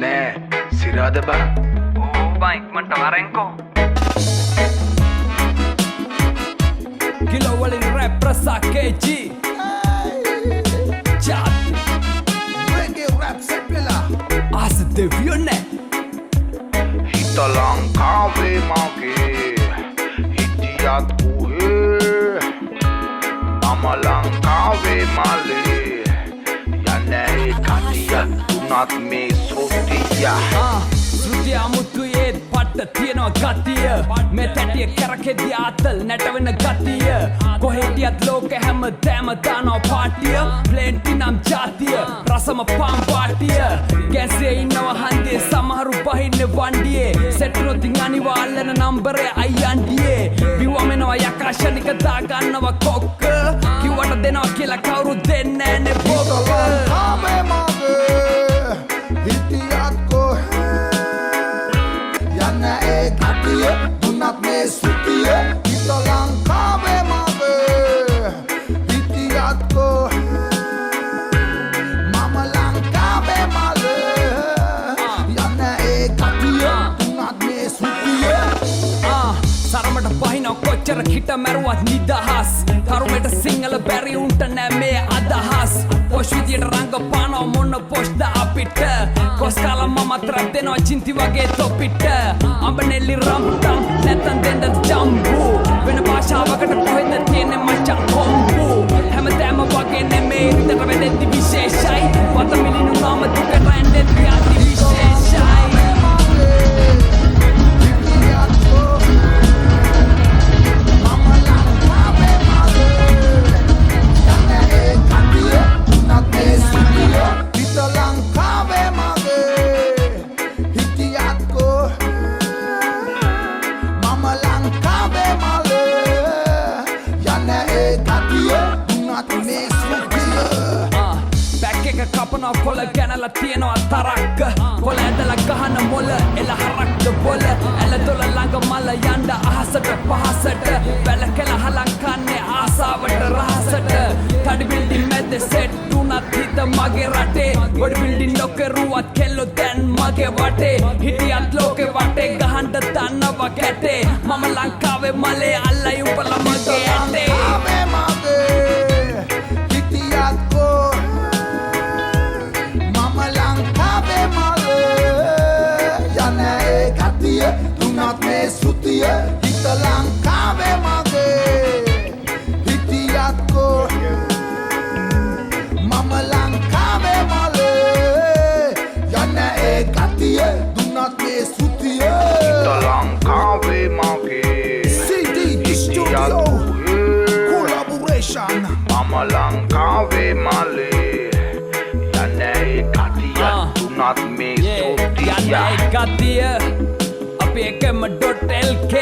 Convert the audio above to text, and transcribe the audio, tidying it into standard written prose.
යන්නේ සිරාද බං. ඕ බං, ඉක්මනට වරෙන්කෝ. කිලෝ වලින් රැප් රසා KG ජාති. රෙගේ රැප් සෙට් වෙලා. ආස දෙවියෝ නෑ. හිත ලංකාවේ මගේ, හිටියත් කොහේ, මම ලංකාවේ මලේ. යන්නේ ඒ කටිය තුනත් මේ ශ්‍රුතිය. ශ්‍රුතිය අමුතු ඒත් පට්ට තියෙනවා ගතිය. මේ තැටිය කැරකෙදි ආතල් නැටවෙන ගතිය. කොහෙ හිටියත් ලෝකෙ හැමදෑම දානවා පාටිය. ප්ලේන්ටි නම් ජාතිය රසම පාන් වාටිය. ගැන්සිය ඉන්නවා හන්දියේ, සමහරු බහින්නේ වණ්ඩියේ. සෙට් වුණොත් ඉතින් අනිවා අල්ලන නම්බරේ අයියන්ඩියේ. බිව්වම එනවා යකා, ෂණික දාගන්නවා කොක්ක. කිව්වට දෙනවා කියලා කවුරුත් දෙන්නේ නෑනේ බොක්ක. ලංකාවේ මගේ, හිටියත් කොහේ, යන්න ඒ ගතිය දුන්නත් මේ ශ්‍රුතිය. හිත ලංකාවේ මගේ, හිටියත් කොහේ, මම ලංකාවේ මලේ. යන්න ඒ ගතිය දුන්නත් මේ ශ්‍රුතිය. සරමට බහිනව කොච්චර කිට මැරුවත් නිදහස්. කරුමෙට සිංහල බැරි උන්ට නෑ මේ අදහස්. පොෂ් විදියට රංගපානවා, මොන පොෂ්ද අපිට. කොස් කාලා මමත් රැප් දෙනවා චින්ති වගේ තොපිට. අඹනෙල්ලි රම්ටම් නැත්තම් දෙන්නද ජම්බු. වෙන භාෂාවකට කොහෙද තියෙන්නේ මචං කොම්බු? හැමදාම වගේ නෙමේ, ඉරිදට වෙදෙද්දි විශේෂයි. වත මිලිනු නාම දුක රැඳෙද්දි අති විශේෂයි. හිටියත් කොහේ, මම ලංකාවේ මලේ. යන්න ඒ ගතිය දුන්නත් මේ ශ්‍රුතිය. හිත ලංකාවේ මගේ, හිටියත් කොහේ, මම ලංකාවේ මලේ. යන්න ඒ ගතිය දුන්නත් මේ ශ්‍රුතිය. බැක් එක කපනවා, කොළ ගැනලා තියෙනවා තරක්ක. කොළ ඇදලා ගහන මොළ එල හරක්ද බොල. ඇල දොල ළඟ මල යන්න අහසට පහසට. වැල කෙල හලං කන්නේ ආසාවට රහසට. තඩි බිල්ඩින් මැද සෙට් වුණත් හිත මගේ රටේ. බොඩි බිල්ඩින් නොකරුවත් කෙල්ලෝ දැන් මගේ වටේ. හිටියත් ලෝකෙ වටේ ගහන්න දන්නවා කැටේ. මම ලංකාවේ මලේ, අල්ලයි උඹලා මගේ ඇටේ. ලංකාවේ මගේ, හිටියත් කොහේ, මම ලංකාවේ මලේ. යන ඒ ගතිය දුන්නත් මේ ශ්‍රුතිය. හිත ලංකාවේ මගේ, හිටියත් කොහේ, මම ලංකාවේ මලේ. යන ඒ ගතිය දුන්නත් මේ ශ්‍රුතිය. හිත ලංකාවේ මගේ, CD හිටියත් Studio කොහේ, collaboration. මම ලංකාවේ මලේ. යන්නේ ඒ ගතිය තුනත් මේ යන්න ශ්‍රුතිය. ඒ ගතිය අපි එකම .lk.